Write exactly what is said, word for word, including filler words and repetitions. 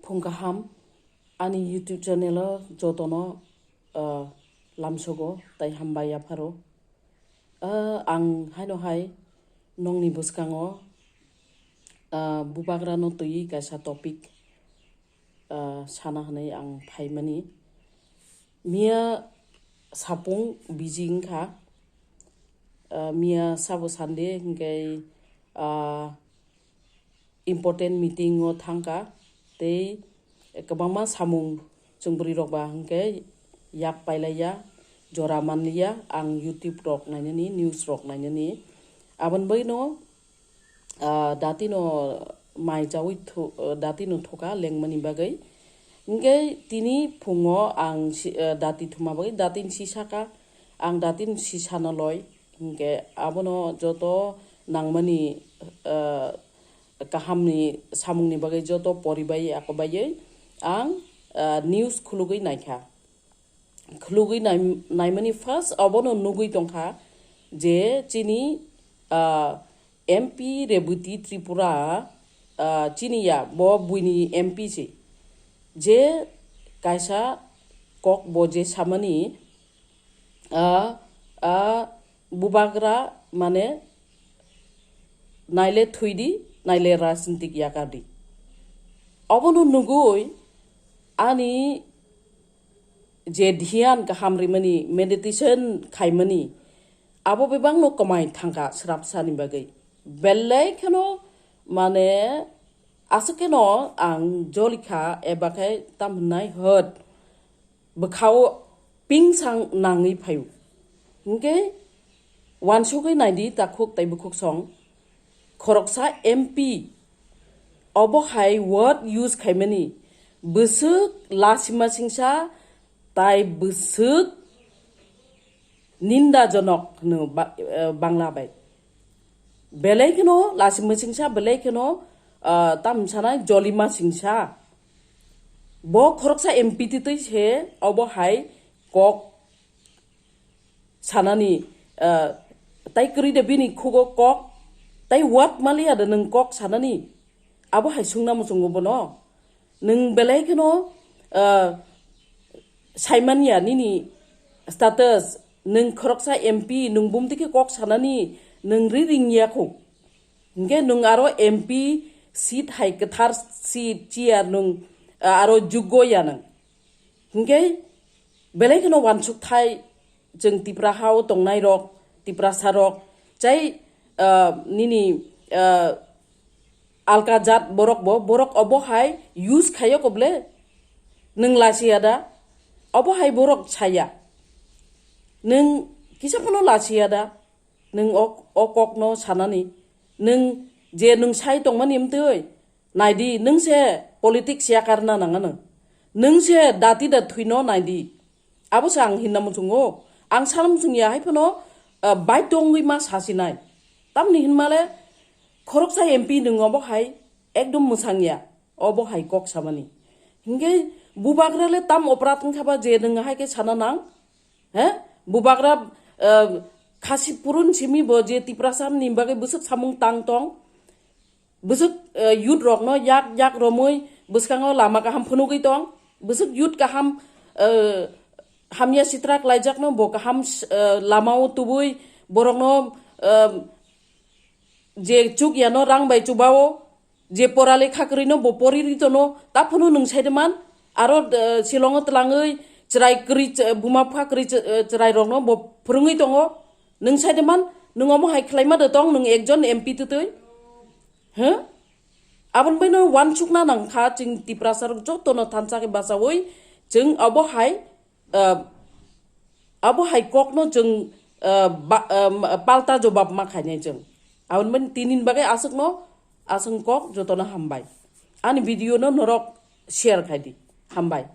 Phung kaham, ani YouTube channel o jotono, ah, lamsogo tai hambai yapharo. Ah, ang haino hai nongni bwskango, ah, bubagrano twi kaisa topic, ah, sana hwnwi ang phaimani. Miya sapung busy wngkha, ah, miya sabo Sunday hwnkhe, ah, important meeting o thangkha tei kwbangma samung chwng bwrwi rok ba hwnkhe yak pailaiya, jora manliya ang YouTube rok nainani, news rok nainani. Aboni bagwino, ah, datino mai chawi thu-, ah, datino thoka lengmani bagwi. Hwnkhe tini phungo ang si-, ah, dati thuma bagwi, datini si saka, ang datini si sana loi. Hwnkhe abono joto nangmani, ah, kahamni samungni bagwi joto poribai akobaiwi ang, ah, news khulugwi naikha. Khulugwi nai-, naimani first obono nugwi tongkha je chini, ah, M P Reboti Tripura, ah, chini ya bo buini M P se. Je kaisa kok bo je samani, ah, ah, bubagra mane naile thwidi, naile rajnitik yakardi. Obono nugwi ani je dhyan kaham rimani, meditation khaimani, abo bebakno kwmai thangkha srapsani bagwi. Belai kheno mane aswk kheno ang jolikha eba khe tam hwnai hot bwkhao pingsang nangwi phaio. Hwnkhe wansugwi naidi takhuk tai bukhuk song. Khoroksa M P obo hai word use khaimani bwswk lasima singsa tai bwswk nindajonok hwno ba-, eh, Bangla bai. Belai kheno lasima singsa, belai kheno, ah, tam sanai jolima singsa. Bo khoroksa M P twi twi se obo hai kok sanani, ah, tai kwrwi de bini khugo kok, tai word maliya de nwng kok sanani, abo hai sungna muchungo bono. Nwng belai kheno, ah, saimanya nini status, nwng khoroksa M P, nwng bumtwi khe kok sanani, nwng ri ringya kho. Hwnkhe nwng aro M P seat hai kwthar seat chair nwng, ah, aro juggo ya nwng. Hwnkhe belai kheno wansukthai chwng Tipra ha-o tongnairok, Tiprasarok, chai, ah, nini, ah, alka jat borok bo, borok obo hai use khaio kobole? Nwng lachiya da? Obo hai borok saya. Nwng kisa phano lachiya da? Nwng o, o kokno sanani. Nwng je nwng sai tongmani mtwi, naidi, nwng se politics yakarna nangano. Nwng se dati da thwino naidi. Abo se ang hinna muchungo. Ang sana muchungya hai phano, ah, baidho wngwi ma sasinai. Tamni hinmale khoroksa M P nwng obo hai ekdom mwsangya. Obo hai kok samani. Hingke bubagra le tam operat wngkha ba je nwng hai khe sana nang? He? Bubagra, ah, khasi purun simi bo je Tiprasa ni bagwi bwswk samung tang tong. Bwswk, eh, youth rokno yak yak romwi bwskango lama kaham phunugwi tong. Bwswk youth kaham, eh, hamya sitra klaijakno bo kaham, eh, lamao tubui borokno, eh, je chukyano rang bai chubao, je pora lekha kwrwino bo pori ritono, ta phunu nwng saideman, aro, eh, Shillongo twlangwi chwrai kwrwi, ch-, buma bupha kwrwi ch-, eh, chwrairokno bo phwrwngwi tongo. Nwng saideman, nwng omo hai khlaima de tong, nwng ekjon M P twtwi? Huh? Aboni baino wansukna nangkha chwng Tiprasa rok jotono thansa khe bachaui chwng abo hai, ah, abo hai kokno chwng, ah, ba-, ah, palta jobab ma khainai chwng. Aboni baino tinini bagwi aswkno, aswk kok jotono hambai. Ani video no norok share khai di. Hambai.